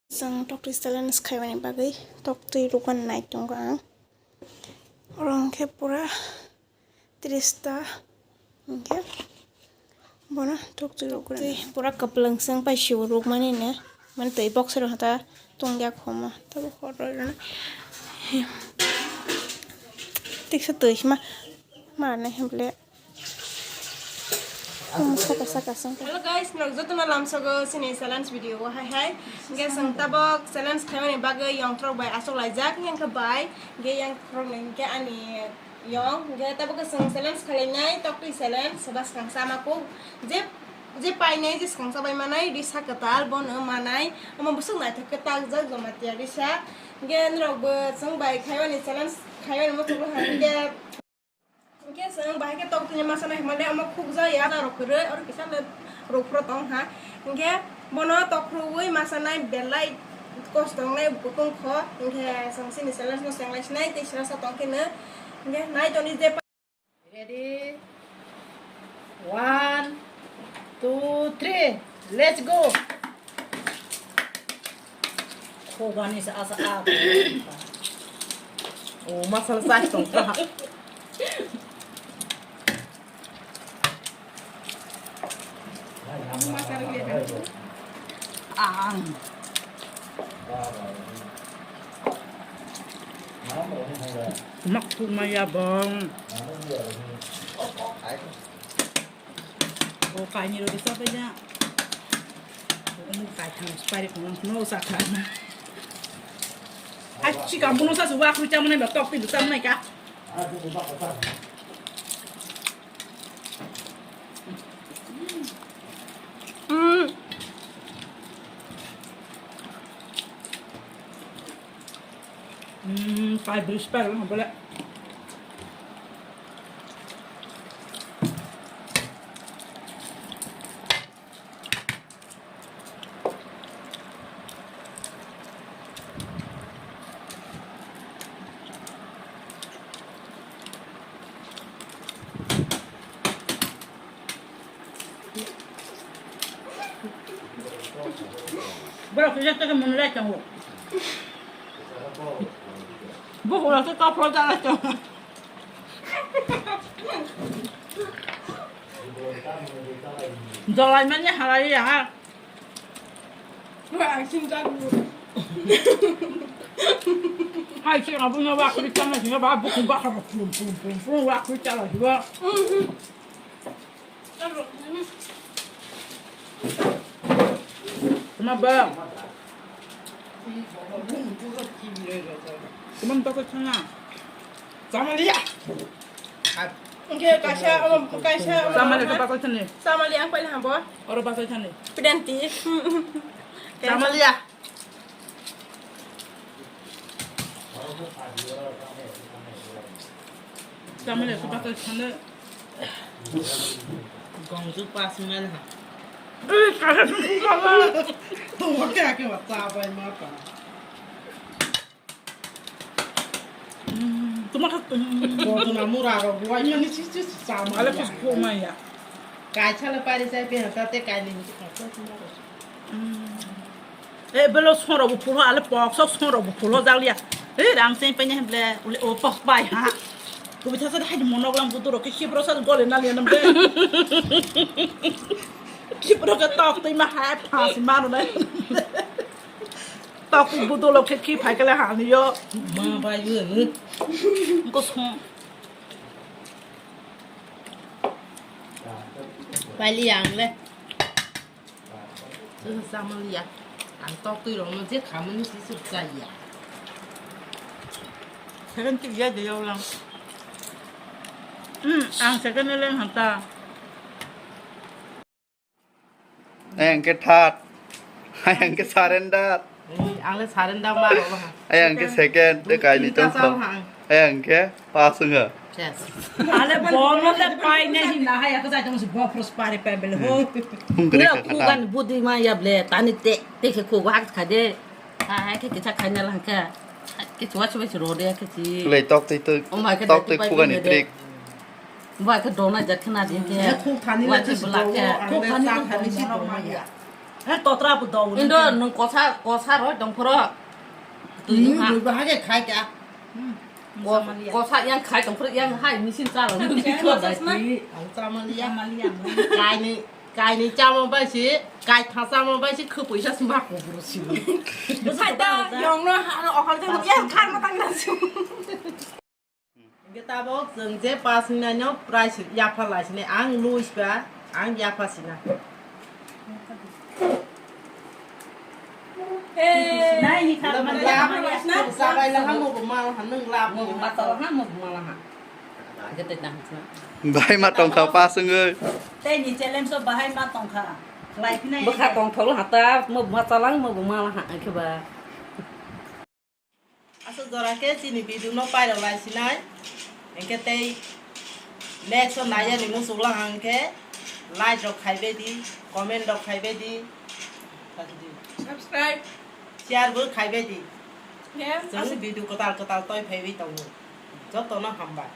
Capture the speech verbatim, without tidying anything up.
Chwng toktwi challenge khaimani bagwi toktwi rwgani nai tongo ang. Oro hwnkhe pura tris ta hwnkhe bono toktwi rwgani. Twi pura kwplwng chwng pai sibo rwgmani ne. Mani twi box rok hata tongya khomo. Tabuk horo rwna. Tiksa twi sima. Mane hemle. Saka saka saka. Hello guys, norok jotono lamsogo chini challenge video o hai hai. Hingke chwng tabok challenge khaimani bagwi yongthorok bai achuk laijak, hingke bai hingke yongthorok ni hingke ani yong, hingke tabok chwng challenge khlainai, toktwi challenge, soba swkang sama kuk. Je, je painai, je swkang chabai manai, risa kwtal bono manai, omo bwswk naithok khe takjak Jamatia risa. Hingke norok bo chwng bai khaimani challenge khaimani muchungma hai hingke. Hingke chwng bahai khe toktwini masa nai hwnmale omo khukjak ya, da rok kwrwi, oro kisa le rwphro tong ha. Hingke bono tokhroui masa nai belai kosto wngnai kutung kho. Hingke chwng chini challenge no chenglai sinai tei srasa tong khe no. Hingke nai toni je. Ready? One, two, three. Let's go. Khogani sa asa a. O masala sa tong ta. Ang. Mak tu maya bang. O kaini rodi sa paya. O mu kai thang spari ko no sa kha na. Ai chikam buno sa su wa khu cha mane ba tok ti sa mane ka. Mm. Mm, kai bris pa lang bole. Borok kisa teke mwnwi lai tongo. Bukurok khe kophol dalai tongo. Jolai mani halai ya ha. Hai se abono ba kri tamo se ba buku ba ha pum pum pum pum ba kri tamo se ba. Tama ba. Tama ba ko tama. Samaliya. Oke, kaisa, omo, kaisa, omo. Samaliya ko bakal sini. Samaliya ang paling hambo. Oro bakal sini. Pedenti. Samaliya. Samaliya ko bakal sini. Gongsu pas ngan ha. Eh, kaisa sini. Tunggu kayak apa sabai mata. Tuma kha. Bodona mura rok buai mani si si si sama. Ale kus ko maya. Kaisa le pari sai pe hata te kai ni si kha. E belo soro bu phulo ale pok sok soro bu phulo jaliya. E rang sen pe ne ble ule o pok bai ha. Ko bitha sa hai monok lam budu rok ki sipro sa gole na liya nam de. Sipro ka tok tei ma hai phas ma no na. Tok budolo khe khi phai kale hani yo. Ma bai yo. Ko song. Bai li ang le. Sama liya. Ang tok tui rong no je khamani si suk chaya. Second tik ya de yo lang. Hmm, ang second le hanta. Ayang ke third. Ayang ke surrender. Ang le surrender ma ro ha. Ayang ke second, de kai ni tong tong. Ayang ke pass wngha. Yes. Ale bono le pai ne hin na ha ya ko jai tong si bo pros pare pe bel ho. Hungkre ka khugan budi ma ya ble tani te te ke khu hak kha de. Ha ha ke ke cha khai na lang ka. Ke chwa chwa ro de ke chi. Le tok te to. O ma ke tok te khugan ni trick. Ba khe dona jat khna din khe. Khuk thani wa le khe si blak khe. Khuk thani le si dona ya. He totra bo dong. Indo nwng kosa, kosa roi tong phoro. Twi Hmm, ha. Twi ba hage khai ka. Hmm. Ko-, kosa yang khai tong phoro yang hai machine chala nwng bikho dai twi. Ang chama liya. Chama liya. Kaini, kaini chama bai si, kai tha chama bai si khupui sa sma ko bro si. Sai ta yong no ha no okal de yang khar ma tang na su. Hingke tabok chwng je pass wngnaino prize yapha lai sinai, ang lose ba, ang yapha sina. Nai ni kha Lama mani lama lama lama. Sabai laha mo bo mal ha, nwng lab mo. Mo ba tala ha, mo bo mal ha. Hingke tei tang sina. Bahai ma tongkha pass wngwi. Tei ni challenge o bahai ma tongkha. Lai phinai. Bwkha tongthok laha ta, mo bo ma chalang, mo bo mal ha, hingke ba. Aswk jora khe chini video no pairok lai sinai. Hingke tei next o naiya ni muchung lang hang khe like rok khai bai di, comment rok khai bai di. Subscribe. Share bo khai bai di. Yes. Chwng video kwtal kwtal toi phaiwi tongo. Jotono hambai.